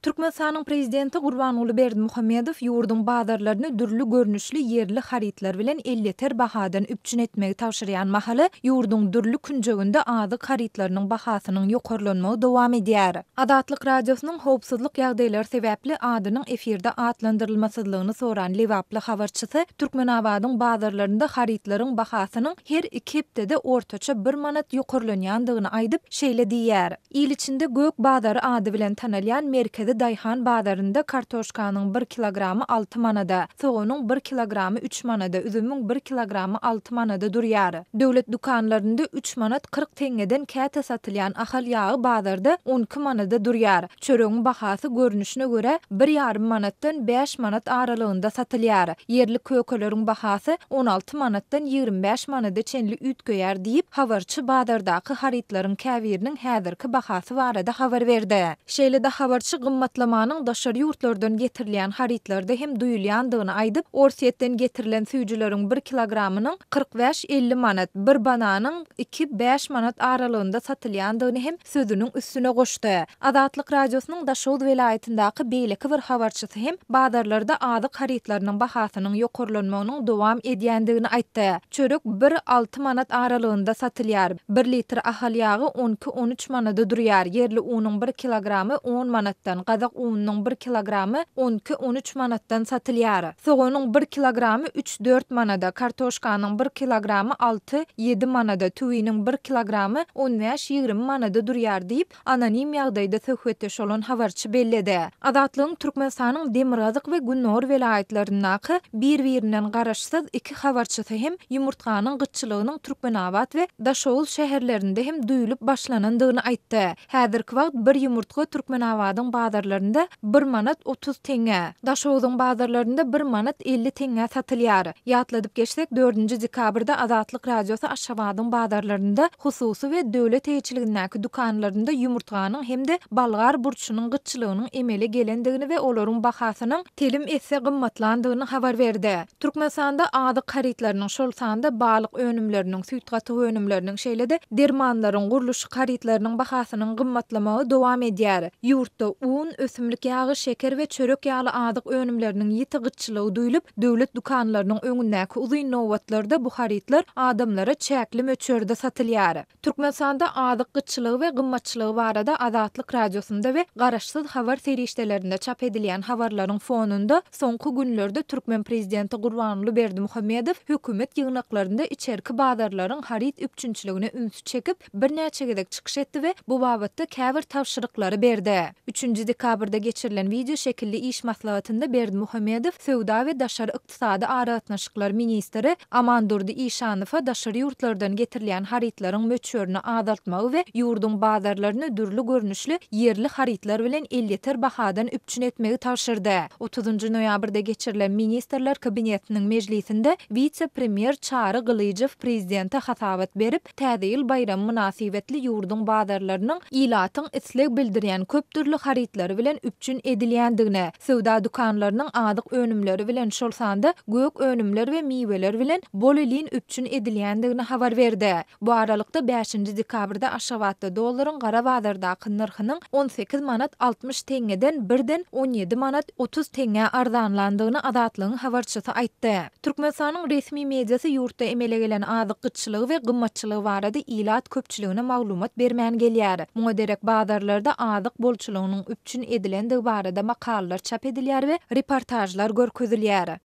Türkmenistanyň Prezidenti Gurbanguly Berdimuhamedow ýurduň bazarlaryny dürli görnüşli ýerli harytlar bilen elýeter bahadan üpjün etmegi tabşyrýan mahaly, ýurduň dürli künjeginde azyk harytlarynyň bahasynyň ýokarlanmagy dowam edýär. Azatlyk Radiosynyň howpsuzlyk ýagdaýlary sebäpli adynyň efirde atlandyrylmasyzlygyny soran lebaply habarçysy Türkmenabadyň bazarlarynda harytlaryň bahasynyň her iki hepdede ortaça bir manat ýokarlanýandygyny aýdyp, şeýle diýýär. Il içinde Gök bazary ady bilen tanalýan merkezi daýhan bazarynda kartoşkanyň bir kilogramy alty manada, soganyň bir kilogramy üç manada, üzümiň bir kilogramy alty manada durýar. Döwlet dükanlarynda üç manat 40 teňňeden käte satylýan Ahal ýagy bazarda 12 manada durýar. Çöregiň bahasy görnüşine görä bir ýarym manatdan bäş manat aralygynda satylýar. Ýerli kökeleriň bahasy 16 manatdan 25 manada çenli üýtgeýär diýip, habarçy bazardaky harytlaryň käbiriniň häzirki bahasy barada habar berdi. Şeýle-de habarçy gymmatlamanyň daşary ýurtlardan getirilýän harytlarda hem duýulýandygyny aýdyp, Orsýetden getirilen süýjüleriň bir kilogramynyň 45-50 manat, bir bananyň iki, bäş manat aralygynda satylýandygyny hem sözüniň üstüne goşdy. Azatlyk Radiosynyň Daşoguz welaýatyndaky beýleki bir habarçysy hem bazarlarda azyk harytlarynyň bahasynyň ýokarlanmagynyň dowam edýändigini aýtdy. Çörek bir, alty manat aralygynda satylýar. Bir litr Ahal ýagy on iki, on üç manada durýar. Ýerli unuň bir kilogramy on manatdan, gazak ununyň bir kilogramy on iki, on üç manatdan satylýar. Soganyň bir kilogramy üç, dört manada, kartoşkanyň bir kilogramy alty, ýedi manada, tüwiniň bir kilogramy on bäş, 20 manada durýar diýip, anonim ýagdaýda söhbetdeş bolan habarçy belledi. Azatlygyň Türkmenistanyň demirgazyk we gündogar welaýatlaryndaky bir-birinden garaşsyz iki habarçysy hem ýumurtganyň gytçylygynyň Türkmenabat we Daşoguz şäherlerinde hem duýulyp başlanandygyny aýtdy. Häzirki wagt bir ýumurtga Türkmenabadyň bazarlarynda bir manat 30 teňňä, Daşoguzyň bazarlarynda bir manat 50 teňňä satylýar. Ýatladyp geçsek, dördünji dekabrda Azatlyk Radiosy Aşgabadyň bazarlarynda hususy we döwlet eýeçiligindäki dükanlarynda ýumurtganyň hem-de bolgar burçunyň gytçylygynyň emele gelendigini we olaryň bahasynyň telim esse gymmatlandygyny habar berdi. Türkmenistanda azyk harytlarynyň, şol sanda balyk önümleriniň, süýt-gatyk önümleriniň, şeýle-de dermanlaryň, gurluşyk harytlarynyň bahasynyň gymmatlamagy dowam edýär. Ýurtda un, ösümlik ýagy, şeker we çörek ýaly azyk önümleriniň ýiti gytçylygy duýlup, döwlet dükanlarynyň öňündäki uzyn nobatlarda bu harytlar adamlara çäkli möçberde satylýar. Türkmenistanda azyk gytçylygy we gymmatçylygy barada Azatlyk Radiosynda we garaşsyz habar serişdelerinde çap edilýän habarlaryň fonunda soňky günlerde türkmen prezidenti Gurbanguly Berdimuhamedow hökümet ýygnaklarynda içerki bazarlaryň haryt üpjünçiligine ünsi çekip, birnäçe gezek çykyş etdi we bu babatda käbir tabşyryklary berdi. Üçünji dekabrda geçirilen wideo şekilli iş maslahatynda Berdimuhamedow söwda we daşary ykdysady aragatnaşyklar ministri Amandurdy Işanowa daşary ýurtlardan getirilýän harytlaryň möçberini azaltmagy we ýurduň bazarlaryny dürli görnüşli ýerli harytlar bilen elýeter bahadan üpjün etmegi tabşyrdy. Otuzynjy noýabrda geçirilen Ministrler Kabinetiniň mejlisinde wise-premýer Çary Gylyjow prezidente hasabat berip, Täze ýyl baýramy mynasybetli ýurduň bazarlarynyň ilatyň isleg bildirýän köp dürli harytlary bilen üpjün edilýändigini, söwda dükanlarynyň azyk önümleri bilen, şol sanda gök önümler we miweler bilen bolelin üpjün edilýändigini habar berdi. Bu aralykda, bäşinji dekabrda Aşgabatda dollaryň gara bazardaky nyrhynyň 18 manat 60 teňňeden birden 17 manat 30 teňňä arzanlandygyny Azatlygyň habarçysy aýtdy. Türkmenistanyň resmi mediasy ýurtda emele gelen azyk gytçylygy we gymmatçylygy barada ilat köpçüligine maglumat bermän gelýär. Muňa derek bazarlarda azyk bolçulygynyň üpjün edilendigi barada makalalar çap edilýär we reportažlar görkezilýär.